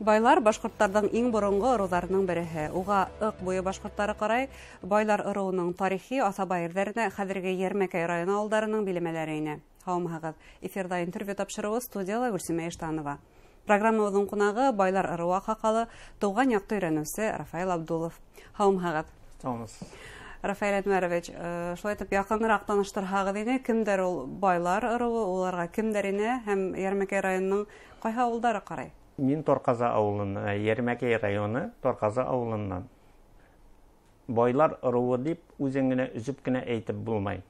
Байлар башҡорттарҙың иң боронғо ырыуҙарының береһе. Уға Ыҡ буйы башҡорттары ҡарай. Байлар ырыуының тарихи аҫаба ерҙәренә хәҙерге Йәрмәкәй районы ауылдарының биләмәләре инә. Һаумыһығыҙ. Эфирҙа интервью тапшырыуы, студияла Гөлсимә Иштанова. Программабыҙҙың ҡунағы байлар ырыуы аҡһаҡалы, тыуған яҡты өйрәнеүсе Рафаил Абдулов. Һаумыһығыҙ. Һаумыһығыҙ. Рафаил Әнүәрович, шулай итеп яҡыныраҡ таныштырһағыҙ ине, кемдәр ул байлар ырыуы, уларға кемдәр инә һәм Йәрмәкәй районының ҡайһы ауылдары ҡарай? Мин Торҡаза ауылынан, Йәрмәкәй районы Торҡаза ауылынан. Байлар ырыуы тип үҙең генә өҙөп кенә әйтеп булмай.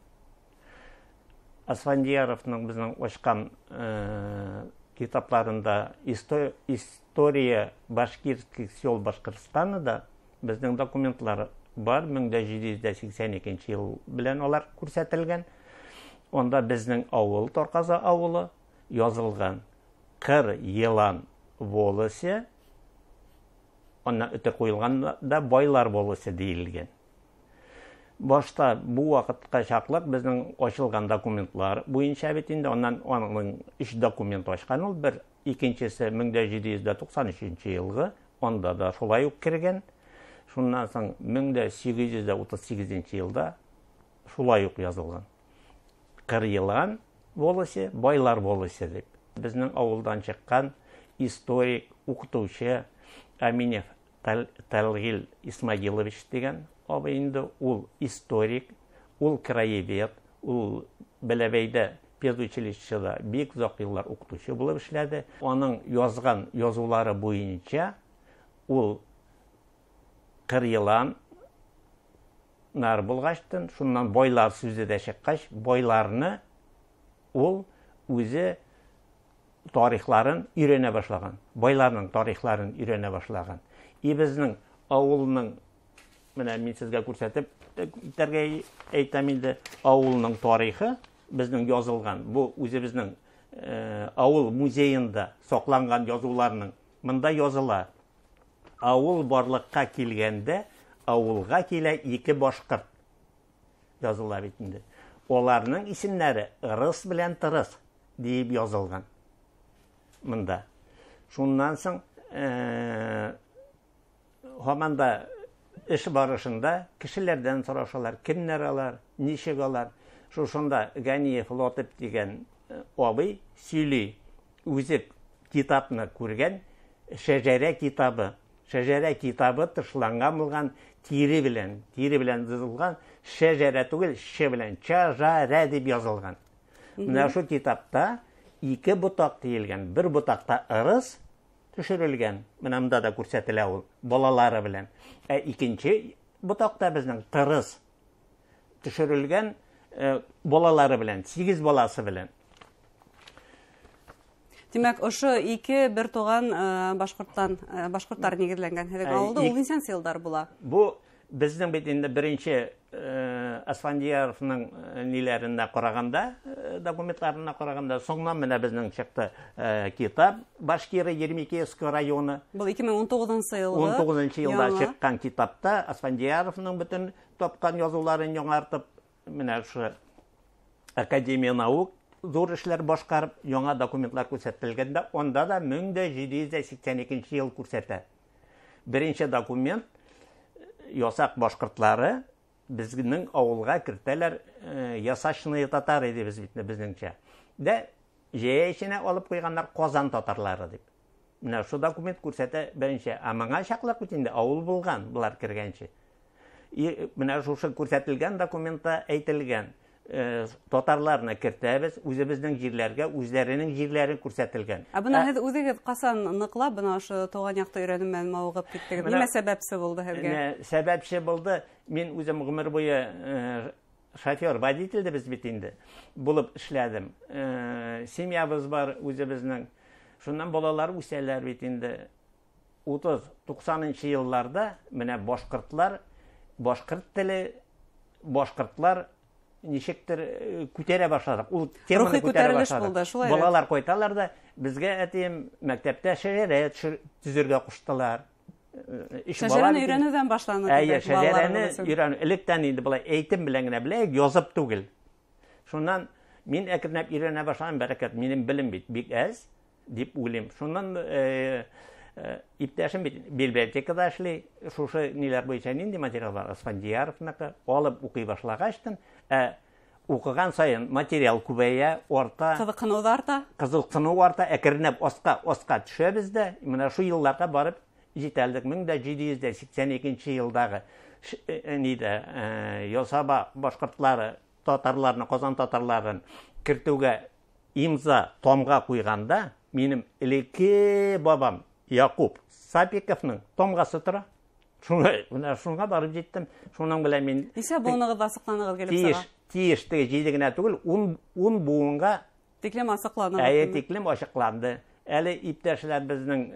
Асфандияровның беҙҙең асҡан китапларында «История башкирских сел Башкортостана» да беҙҙең документлар бар, 1782 йыл белән улар күрһәтелгән. Унда беҙҙең ауыл, Торҡаза ауылы яҙылған. Ҡыр Йылан волосе, унан өтөр ҡуйылған да байлар волосе тейелгән. Башта бу ваҡытҡа саҡлыҡ беҙҙең асылған документлар буйынса бит инде, унан уның өс документ асҡан ул, бер икенсеһе 1793 йылғы, унда да шулай уҡ кергән. Шуннан һуң 1838 йылда шулай уҡ яҙылған. Ҡыр Йылан волосе, байлар волосе тип. Беҙҙең ауылдан сыҡҡан историк, уҡытыусы Аминев Талгил Исмагилович тигән абый инде, ул историк, ул краевед, ул Бәләбәйҙә педучилищеда бик оҙаҡ йылдар уҡытыусы булып эшләне. Уның яҙған яҙыулары буйынса ул Ҡыр Йылан нар булғастын, шунан байлар сүзе дә сыҡҡас, байларны ул үҙе тарихларын өйрәнә башлаған. Байларның тарихларын өйрәнә башлаған. И беҙҙең ауылның, менә мин һеҙгә күрһәтеп үтәргә әйтәм инде, ауылның тарихы беҙҙең яҙылған, бу үҙебеҙҙең ауыл музейында саҡланған яҙыуларның мында яҙыла. Ауыл барлыҡҡа килгәндә ауылға килә ике башҡорт яҙыла бит инде. Уларның исемдәре Ырыс белән Тырыс тиеп яҙылған мында. Шуннан һуң һаман да эш барышында кешеләрҙән һорашалар, кемдәр алар, нисек алар. Шушында Ганиев Лотып тигән абый сөйли, үҙе китапны күргән, шәжәрә китабы. Шәжәрә китабы тышланған булған, тире белән язылған, шәжәрә түгел, ш белән, чажарә дип язылған. Менә шул китапта ике ботаҡ тейелгән. Бер ботаҡта ырыс төшөрөлгән. Менә монда да күрһәтелә ул балалары белән. Ә икенче ботаҡта беҙҙең тырыс төшөрөлгән, балалары белән, 8 баласы белән. Тимәк, ошо ике бер туған башҡорттар нигеҙләнгән һеҙҙең ауылда ул нисәнсе йылдар була? Бу беҙҙең бит инде беренсе Асфандияровның ниләренә ҡарағанда, документларына ҡарағанда, соңынан менә беҙҙең сыҡты китап Башкиры Ермекеевского районы. Был ике мең ун туғыҙынсы йылғы. Ун туғыҙынсы йылда Яңы. сыҡҡан китапта Асфандияровның бөтөн тапҡан яҙыуларын яңартып, менә ошо Академия наук ҙур эшләр башҡарып, яңа документлар күрһәтелгәндә, унда да 1782 йыл күрһәтә. Беренсе документ ясаҡ башҡортлары беҙҙең ауылға кертәләр, ясачные татары тибеҙ бит беҙҙеңсә. Дә җәя эченә алып ҡуйғандар Ҡазан татарлары тип. Менә ошо документ күрһәтә беренсе. Ә моңа чаҡлыҡ бит инде ауыл булған былар кергәнсе. И менә шушы күрһәтелгән документта әйтелгән, татарларны кертәбеҙ, үҙебеҙҙең ерләргә, үҙҙәренең ерләре күрһәтелгән. Ә бына һеҙ үҙегеҙ ҡасан ныҡлап бына ошо тыуған яҡты өйрәнеү менән мауығып киттегеҙ? Нимә сәбәпсе булды һеҙгә? Менә сәбәпсе булды. Мин үҙем ғүмер буйы шофер, водитель дә без бит инде булып эшләдем. Семьябыҙ бар үҙебеҙҙең. Шуннан балалар үҫәләр бит инде. Утыҙ, туҡһанынсы йылларҙа менә башҡортлар, башҡорт теле, башҡортлар нисектер күтәрә башланыҡ. Ул теманы Рухи күтәрә күтәрелеш башланыҡ. булды, шулай бит? Балалар ҡайталар ҙа, беҙгә әтием мәктәптә шәжәрә төҙөргә ҡуштылар. Иш Шәжәрәне бала бит. өйрәнеүҙән башланы, Әйе, тимәк, балалар шәжәрәне өсөн. өйрәнү. Электән инде былай әйтем белән генә беләйек, язып түгел. Шуннан мин әкренләп өйрәнә башланым, бәрәкәт, минем белем бит бик әҙ дип уйлыйм. Шуннан Иптәшем бит библиотекада эшли, шушы ниләр буенча нинди материал бар? Асфандияровныкы алып укый башлагачтын, укыган сайын материал күбәя, арта. Кызыксыну да арта. Кызыксыну арта, әкренләп аска төшәбез дә, менә шу елларга барып җитәлдек. 1782 елдагы нидә, Ясаба башкортлары татарларны, Казан татарларын кертүгә имза, тамга куйганда, минем элекке бабам Якуб Сапиковның тамгасы тора. Шуңа, менә шуңа барып җиттем. Шуның белән мин Ничә буыныгызда асыкланыгыз килеп чыга? Тиеш теге җиде генә түгел, ун буынга тиклем асыкланыгыз. Әйе, тиклем ачыкланды. Әле иптәшләр безнең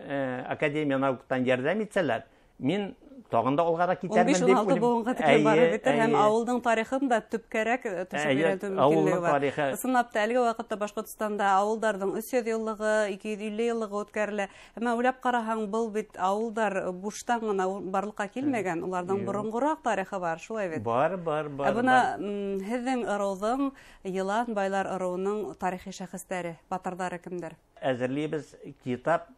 Академия науктан ярдәм итсәләр, мин тагын да алгарак китәрмен дип уйлыйм. 15-16 буынга тиклем барып бетер һәм авылның тарихын да төпкәрәк төшеп өйрәтү мөмкинлеге бар. Ысынлап та, әлеге вакытта Башкортстанда авылдарның 300 еллыгы, 250 еллыгы үткәрелә. Әмма уйлап караһаң, был бит авылдар буштан гына барлыкка килмәгән, уларның борынгырак тарихы бар, шулай бит? Бар, бар, бар, Ә бына, бар. һеҙҙең ырыуҙың, Йылан байлар ырыуының тарихи шәхестәре, батырҙары кемдер? Әҙерлибеҙ китап,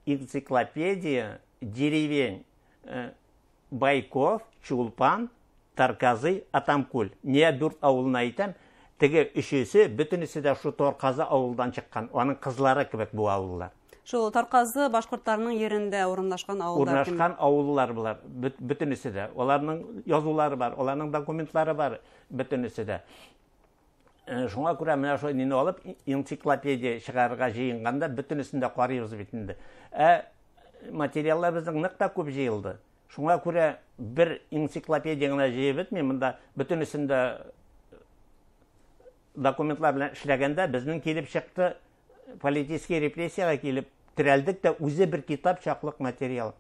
энциклопедия, деревень, Байков, Чулпан, Тарказы, Атамкуль. Ниә дүрт ауылына әйтәм, теге өчесе, бөтенесе дә шу Тарказы ауылдан чыккан. Аның кызлары кебек бу авыллар. Шул Тарказы башкортларының ерендә урынлашкан авылдар кем? Урнашкан авыллар булар, бөтенесе дә. Аларның язулары бар, аларның документлары бар, бөтенесе дә. Шуңа күрә менә шул нине алып, энциклопедия чыгарырга җыенганда бөтенесен дә карыйбыз бит инде. Ә материаллар безнең нык та күп җыелды. Шуңа күрә бер энциклопедия генә җыеп бетми, монда бөтенесен дә документлар белән эшләгәндә безнең килеп чыкты политический репрессиягә килеп терәлдек тә үзе бер китап чаклык материал.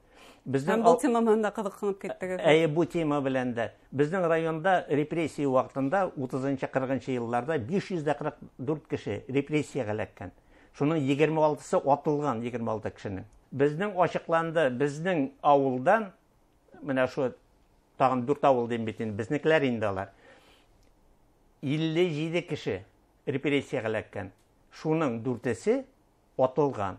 Безнең Һәм бу тема белән дә кызыксынып киттегез. Әйе, бу тема белән дә. Безнең районда репрессия вакытында утызынчы, кырыгынчы елларда биш йөз дә кырык дүрт кеше репрессиягә эләккән. Шуның егерме алтысы атылган, егерме алты кешенең. Безнең ачыкланды, безнең авылдан, менә шу тагын дүрт авыл дим бит инде, безнекеләр инде алар. Илле җиде кеше репрессиягә эләккән. Шуның дүртесе атылган.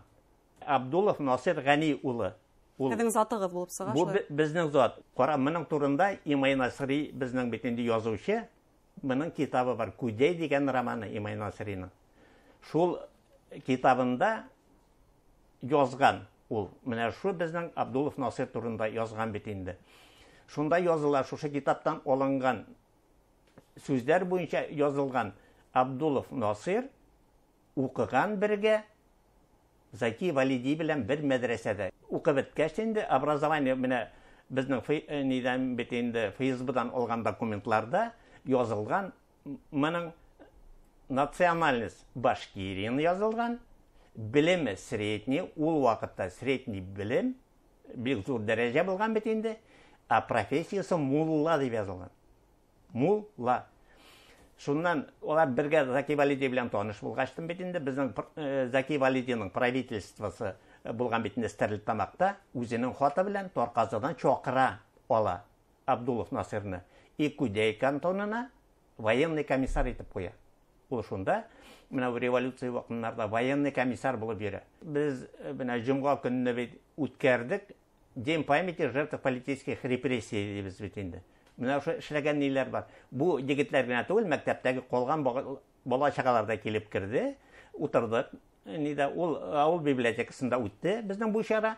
Абдулов Насир Гани улы. Ул Һеҙҙең затығыҙ булып сыға Бу шулай? безнең зат. Ҡара, моның турында Имай Насыри безнең бит инде языусы, моның китабы бар, Күдәй дигән романы Имай Насыриның. Шул китабында язган ул. Менә шу безнең Абдулов Насир турында язган бит инде. Шунда языла, шушы китаптан алынган сүзләр буенча язылган Абдулов Насир укыган бергә Заки Валиди белән бер мәдрәсәдә. Укып беткәч инде образование менә безнең нидән бит инде ФСБдан алган документларда язылган моның национальность Башкирин язылган, белеме средний, ул вакытта средний белем бик зур дәрәҗә булган бит инде, а профессиясе мулла дип язылган. Мулла. Шуннан алар бергә Заки Валиди белән таныш булгачтын бит инде, безнең Заки Валидиның правительствосы булган бит инде Стәрлетамакта, үзенең хаты белән Тарказыдан чакыра ала Абдулов Насирны. И Кудей кантонына военный комиссар итеп куя. Ул шунда менә бу революция вакытларында военный комиссар булып йөрә. Без менә җомга көнне бит үткәрдек День памяти жертв политических репрессий дибез бит инде. Менә шул эшләгән ниләр бар. Бу егетләр генә түгел, мәктәптәге калган бала чагалар да килеп керде, утырдык. Нидә ул авыл библиотекасында үтте безнең бу чара.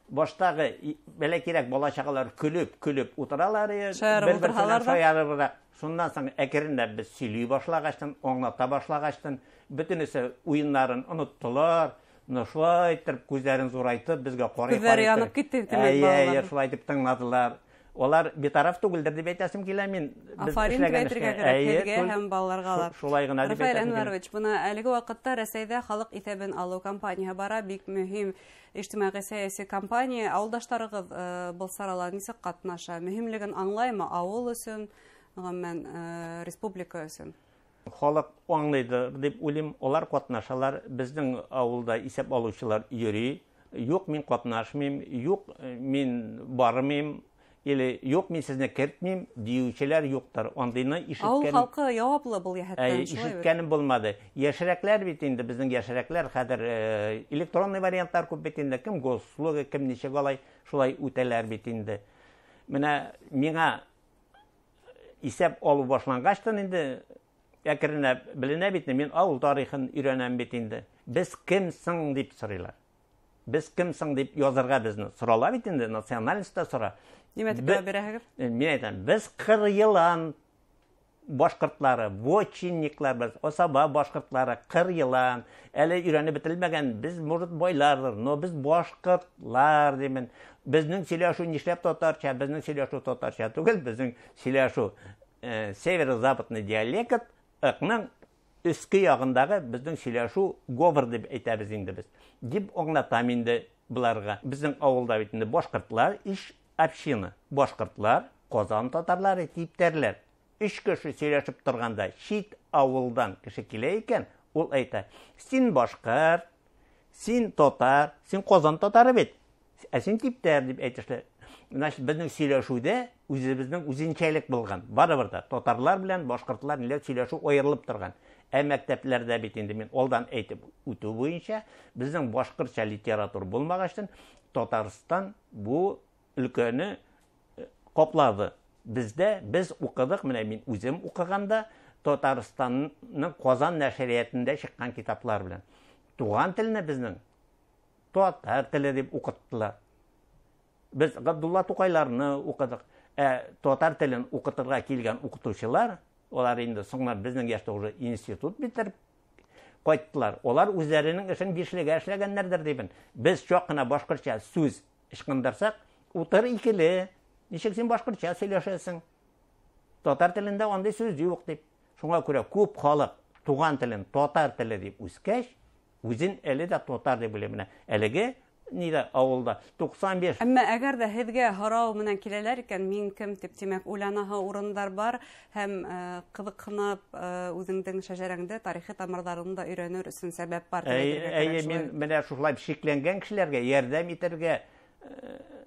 Баштагы бәләкәйрәк бала чагалар көлеп, көлеп утыралар, Шаярып бер-берсенә утыралар да. шаярыбрак. Шуннан соң әкренләп без сөйли башлагачтын, аңлата башлагачтын, бөтенесе уеннарын оныттылар. Менә шулай итеп күзләрен зурайтып безгә карый Күзләре карый янып итеп. китте, димәк, Әйе, әйе, балалар. шулай итеп тыңладылар. Алар битараф түгелдер дип әйтәсем килә мин. Без Афарин дип эшләгән әйтергә эшкә. кирәк, Әйе, һеҙгә һәм балаларға алар. Шулай гына дип Рафаэль әйтәсем килә. Әнвәрович, бына әлеге ваҡытта Рәсәйҙә халыҡ иҫәбен алыу кампанияһы бара, бик мөһим ижтимағи сәйәси кампания. Ауылдаштарығыҙ был сарала нисек ҡатнаша? Мөһимлеген аңлаймы ауыл өсөн, ғөмүмән республика өсөн? Халыҡ аңлайҙыр дип уйлайым, улар ҡатнашалар. Беҙҙең ауылда иҫәп алыусылар йөрөй. Юҡ, мин ҡатнашмайым, юҡ, мин бармайым, Или юҡ, мин һеҙҙе кертмәйем диеүселәр юҡтыр. Андыйны ишеткән. Ауыл халҡы яуаплы был йәһәттән. Ишеткәнем булмады. Йәшерәкләр бит инде, беҙҙең йәшерәкләр хәҙер электронный варианттар күп бит инде. Кем госуслуга, кем нисек алай, шулай үтәләр бит инде. Менә миңа исәп алыу башланғастан инде әкренләп беленә бит, мин ауыл тарихын өйрәнәм бит инде. Без кем соң дип сорыйлар. Без кем соң дип язырга безне сорала бит инде, национальность та сора. Нимә дип яуап бирәһегеҙ? Мин әйтәм, без Ҡыр-йылан башҡортлары, вотчинниклар без, Асаба башҡортлары, Ҡыр-йылан, әле өйрәнеп бөтөлмәгән, без может байларҙыр, но без башҡортлар димен. Беҙҙең һөйләшеү нишләп татарча, беҙҙең һөйләшеү татарча түгел, беҙҙең һөйләшеү северо-западный диалект, Ыҡның өҫкө яғындағы беҙҙең һөйләшеү говор дип әйтәбеҙ инде беҙ. Дип аңлатам инде быларға. Беҙҙең ауылда бит инде башҡортлар, иш община, башҡортлар, Ҡазан татарлары, типтәрләр. Өс кеше һөйләшеп торғанда сит ауылдан кеше килә икән, ул әйтә: "Син башҡорт, син татар, син Ҡазан татары бит, ә син типтәр" дип әйтешле. Значит, беҙҙең һөйләшеүҙә үҙебеҙҙең үҙенсәлек булған. Барыбер ҙә татарлар белән башҡортлар ниләр һөйләшеү айырылып торған. Ә мәктәпләрҙә бит инде мин алдан әйтеп үтеү буйынса, беҙҙең башҡортса литература булмағастан, Татарстан бу өлкәне ҡаплады. Бездә без уҡыдыҡ, менә мин үҙем уҡығанда Татарстанның Ҡазан нәшриәтендә сыҡҡан китаплар белән. Туған телене беҙҙең татар теле дип уҡыттылар. Без Габдулла Туҡайларны уҡыдыҡ. Ә татар телен уҡытырға килгән уҡытыусылар, улар инде һуңынан беҙҙең йәштә уже институт бөтөрөп ҡайттылар. Улар үҙҙәренең эшен бишлегә эшләгәндәрҙер тимен. Беҙ саҡ ҡына башҡортса сүҙ ышҡындырсаҡ, утыр икеле, нисек һин башҡортса һөйләшәсең? Татар телендә андай сүҙ юҡ дип. Шуңа күрә күп халыҡ туған телен татар теле дип үҫкәс, үҙен әле дә татар дип белә. Менә әлеге ниҙә ауылда 95. Әммә әгәр ҙә һеҙгә һорау менән киләләр икән, мин кем дип, тимәк, уйланаһы урындар бар һәм ҡыҙыҡһынып үҙеңдең шәжәрәңде, тарихи тамырҙарыңды да өйрәнер өсөн сәбәп бар. Әйе, мин менә шулай шикләнгән кешеләргә ярҙам итергә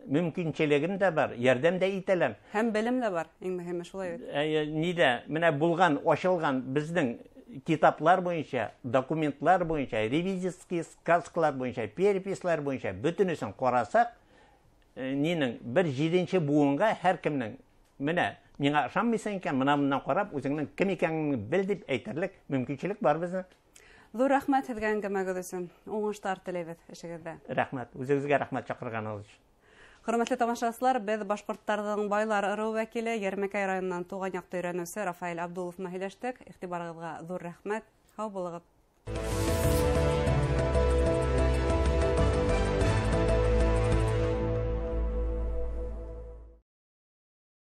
мөмкинселегем дә бар, ярҙам да итәләм. Һәм белем дә бар, иң мөһиме шулай бит. Әйе, нидә, менә булған, ачылған беҙҙең китаплар буйынса, документлар буйынса, ревизический сказкалар буйынса, переписьлар буйынса, бөтөнөсөн ҡарасаҡ, нинең бер 7-нче быуынға һәр кемдең менә миңа ышанмайсың икән, мына бынан ҡарап үҙеңдең кем икәнеңде бел дип әйтерлек мөмкинселек бар беҙҙең. Ҙур рәхмәт һеҙгә әңгәмәгеҙ өсөн. Уңыштар теләйбеҙ эшегеҙҙә. Рәхмәт, үҙегеҙгә рәхмәт саҡырғанығыҙ өсөн. Хөрмәтле тамашасылар, беҙ башҡорттарҙың байлар ырыуы вәкиле Йәрмәкәй районынан тыуған яҡты өйрәнеүсе Рафаэль Абдулов менән һөйләштек. Иғтибарығыҙға ҙур рәхмәт. Һау булығыҙ.